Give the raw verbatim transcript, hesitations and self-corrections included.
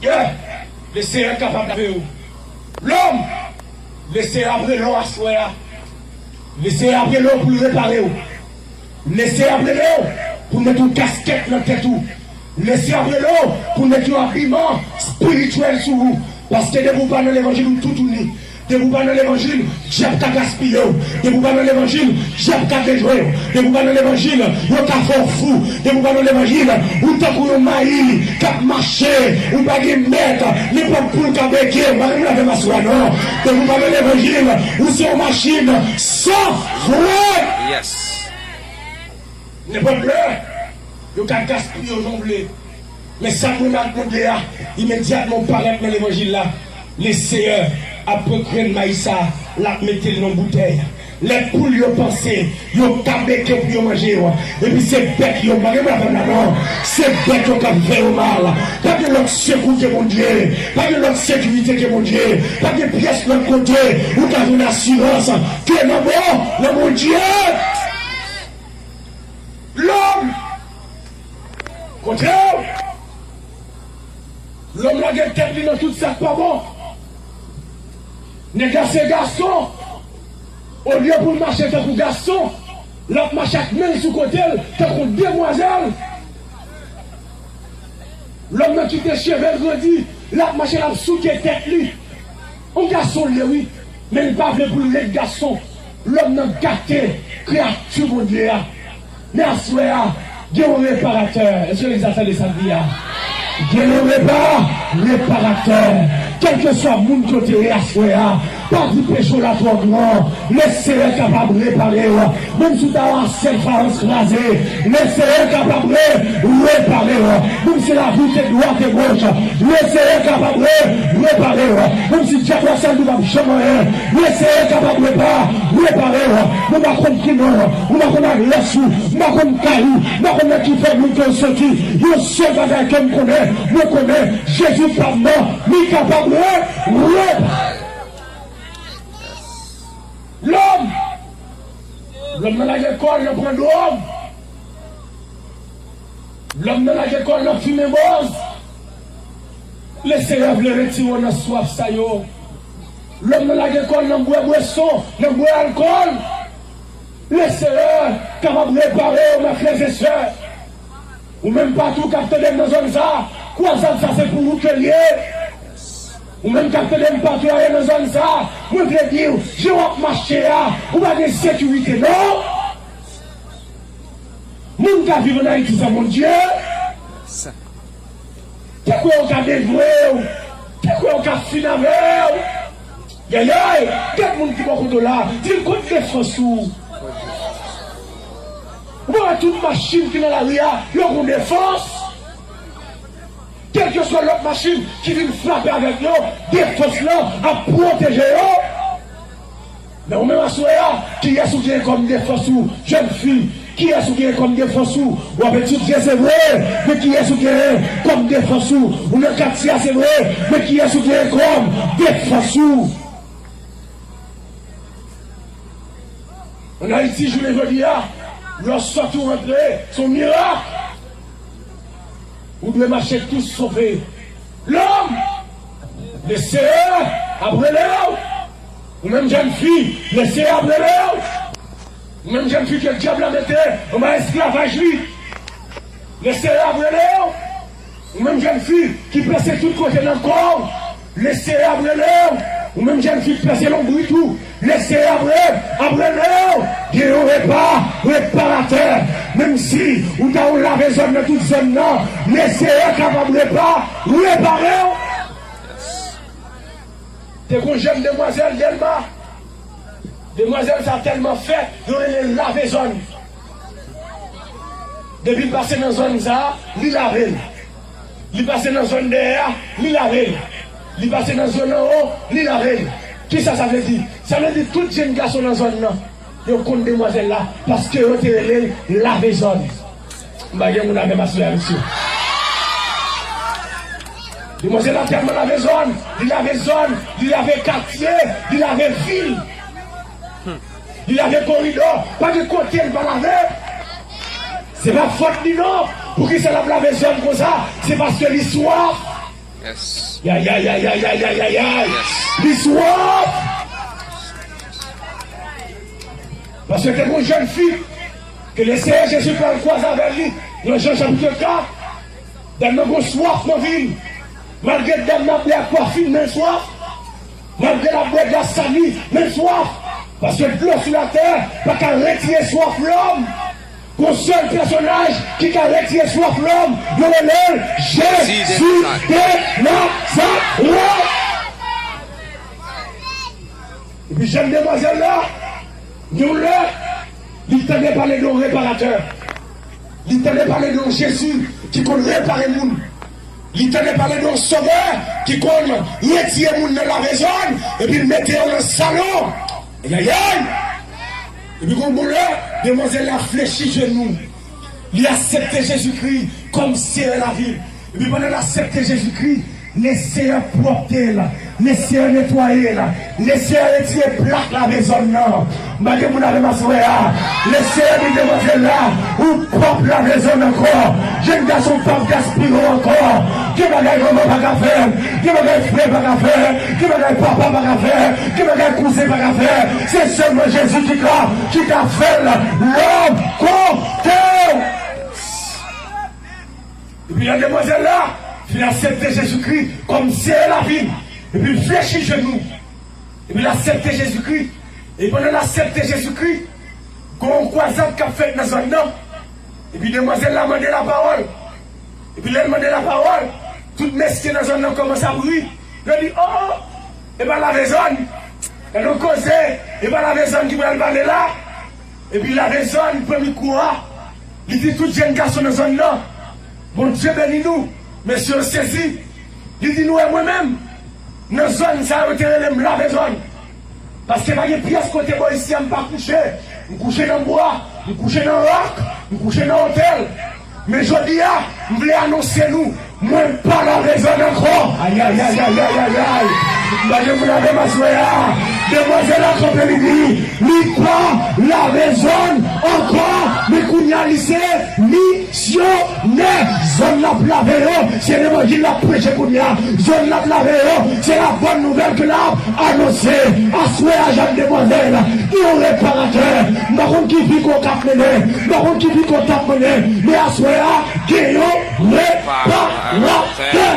Seyè, Lesenyè kapab lave w. Lòm, Lesenyè ap rele w aswè a. Lesenyè ap rele w pou l repare w. Lesenyè ap rele w pou l mete yon kaskèt nan tèt ou. Lesenyè ap rele w pou l mete yon abiman espirityèl sou ou. Paske depi w pa nan levanjil, ou toutouni. Depi w pa nan levanjil, dyab ka gaspiye w. Depi w pa nan levanjil, dyab ka dejwe w. Depi w pa nan levanjil, yo ka fè w fou. Depi w pa nan levanjil, ou tankou yon mayi k ap mache, ou pa gen mèt, nenpòt poul ka beke w. Pa gen moun avè m aswè a non. Depi w pa nan levanjil, ou se yon machin san fren. Yes. Nenpòt lè, yo ka gaspiye w jan w vle. Men sa mwen ap mande a, imedyatman w parèt nan levanjil la, Lesenyè ap pran grenn mayi sa, l ap mete l nan boutèy. Lè poul yo panse yo ka beke pou yo manje yo, epi se bèt yo, pa gen pwoblèm la non, se bèt yo k ap fè yo mal. Pa gen lòt sekou ke Bondye, pa gen lòt sekirite ke Bondye, pa gen pyès lòt kote ou ka jwenn asirans ke nan bon, nan Bondye. Lòm! Kontrè, lòm lage tèt li nan tout sa k pa bon. Nèg la se gason. Olye pou l mache tankou gason, l ap mache ak men l sou kote l tankou demwazèl. Lòm nan kite cheve l grandi, l ap mache, l ap souke tèt li. Yon gason l ye wi, men li pa vle pou l ret gason. Lòm nan gate kreyati Bondye a. Men aswè a, gen yon reparatè. Èske legliz la tande sa m di a? Gen yon repa, reparatè. Kèlkeswa moun ke w te ye aswè a, pa di peche w la twò gran. Lesenyè kapab repare w. Menm si w ta yon sèl fayans kraze, Lesenyè kapab re-, repare w. Menm si lavi te dwat e goch, Lesenyè kapab re-, repare w. Menm si dyab la sèl li p ap janm anyen, Lesenyè kapab repa-, repare w. Mwen pa konn ki non, mwen pa konn adrès ou, mwen pa konn kay ou, mwen pa konn nan ki fèm moun ke w soti. Yon sèl bagay ke m konnen, mwen konnen Jezi pa m nan, li kapab re-, repare. Lòm! Lòm nan lage kò l nan pran dwòg. Lòm nan lage kò l nan fimen bòz. Lesenyè vle retire w nan swaf sa yo. Lòm nan lage kò l nan bwè bweson, nan bwè alkòl. Lesenyè kapab repare w, mè frè e sè. Ou menm patou k ap tande m nan zòn sa, kwazad sa se pou ou ke l ye. Ou menm k ap tande m patou aye nan zòn sa, mwen vle di w, jan w ap mache a, ou pa gen sekirite non. Moun ka viv ann Ayiti san Bondye. Te kwè yo ka devwe w, te kwè yo ka fin avè w. Yayay, gad moun ki bò kote w la, di l kot defans ou. Ou pa wè tout machin ki nan lari a, yo gon defans. Kèlkeswa lòt machin ki vin frape avèk yo, defans lan ap pwoteje yo. Men ou menm aswè a, kiyès ou genyen kòm defans ou, jèn fi? Kiyès ou genyen kòm defans ou? W ap etidye, se vre, men kiyès ou genyen kòm defans ou? Ou nan katye a, se vre, men kiyès ou genyen kòm defans ou? Ann Ayiti, jounen jodi a, lè w sòti ou rantre, se yon mirak. Ou dwe mache tou sove. Lòm, Lesenyè ap rele w. Ou menm jèn fi, Lesenyè ap rele w. Ou menm jèn fi ke dyab la mete anba esklavaj li, Lesenyè ap rele w. Ou menm jèn fi ki pèse tout kote nan kò w, Lesenyè ap rele w. Ou menm jèn fi ki pèse lonbrit ou, Lesenyè ap re-, ap rele w. Gen yon repa, reparatè. Menm si ou ta yon lave zòn nan tout zòn nan, Lesenyè kapab repa, repare w. Te gon jèn demwazèl Dèlma. Demwazèl sa tèlman fè, yo rele l lave zòn. Depi l pase nan zòn sa, li lave l. Li pase nan zòn dèyè a, li lave l. Li pase nan zòn anwo, li lave l. Kisa sa vle di? Sa vle di tout jèn gason nan zòn nan, yo konn demwazèl la, paske yo te rele l lave zòn. M pa gen moun avè m aswè a, mesye. Demwazèl la tèlman lave zòn, li lave zòn, li lave katye, li lave vil. Li lave koridò, pa gen kote l pa lave. Se pa fòt li non. Poukisa l ap lave zòn konsa? Se paske li swaf. Yes. Ya, ya, ya, ya, ya, ya, ya, ya. Yes. Li swaf. Paske te gon jèn fi ke Lesenyè Jezi pral kwaze avè li nan Jan chapit kat. Dam nan gon swaf nan vi l. Malgre dam nan ap bwè akwafen, men l swaf. Malgre l ap bwè glas sali, men l swaf. Paske dlo sou latè pa ka retire swaf lòm. Gon sèl pèsonaj ki ka retire swaf lòm, yo rele l Jezi de Nazarèt. Epi jèn demwazèl la, yon lè, li tande pale de yon reparatè. Li tande pale de yon Jezi ki konn repare moun. Li tande pale de yon sovè ki konn retire moun nan lavèzòn epi l mete yo nan salon. Ayayay! Epi gon bon lè, demwazèl la flechi jenou. Li aksepte Jezikri kòm Seyè lavi l. Epi pandan l aksepte Jezikri, Lesenyè pwòpte l, Lesenyè netwaye l, Lesenyè retire plak lavèzòn nan. M pa gen moun avè m aswè a. Lesenyè di demwazèl la, ou pwòp lavèzòn ankò. Jèn gason p ap gaspiye w ankò. Gen bagay manman pa ka fè, gen bagay frè pa ka fè, gen bagay papa pa ka fè, gen bagay kouzen pa ka fè. Se sèlman Jezi ki ka, ki ka fè l. Lòm kote w. Epi lè demwazèl la fin aksepte Jezikri kòm Seyè lavi l, epi l flechi jenou, epi l aksepte Jezikri, epi pandan l aksepte Jezikri, gon yon kwazad k ap fèt nan zòn nan, epi demwazèl la mande lapawòl, epi lè l mande lapawòl, tout mesye nan zòn nan kòmanse ap ri, yo di, o, e pa lavèzòn, gade yon koze, e pa lavèzòn ki pral pale la. Epi lavèzòn pran mikwo a, li di tout jèn gason nan zòn nan, Bondye beni nou. Mesye yo sezi. Li di nou wè mwen menm, nan zòn sa yo te rele m lavèzòn. Paske pa gen pyès kote bò isi a m pa kouche. M kouche nan bwa, m kouche nan ròk, m kouche nan otèl. Men jodi a, m vle anonse nou, mwen pa lavèzòn ankò. Ayayayayayay. M pa gen moun avè m aswè a. Demwazèl la kanpe li di, li pa lavèzòn ankò. Men kounye a li se misyonè. Zòn l ap lave yo. Se levanjil l ap preche kounye a. Zòn l ap lave yo. Se la bòn nouvèl ke l ap anonse. Aswè a, jèn demwazèl, gen yon reparatè. M pa konn ki vi ke w t ap mennen. M pa konn ki vi ke w t ap mennen. Men aswè a, gen yon reparatè.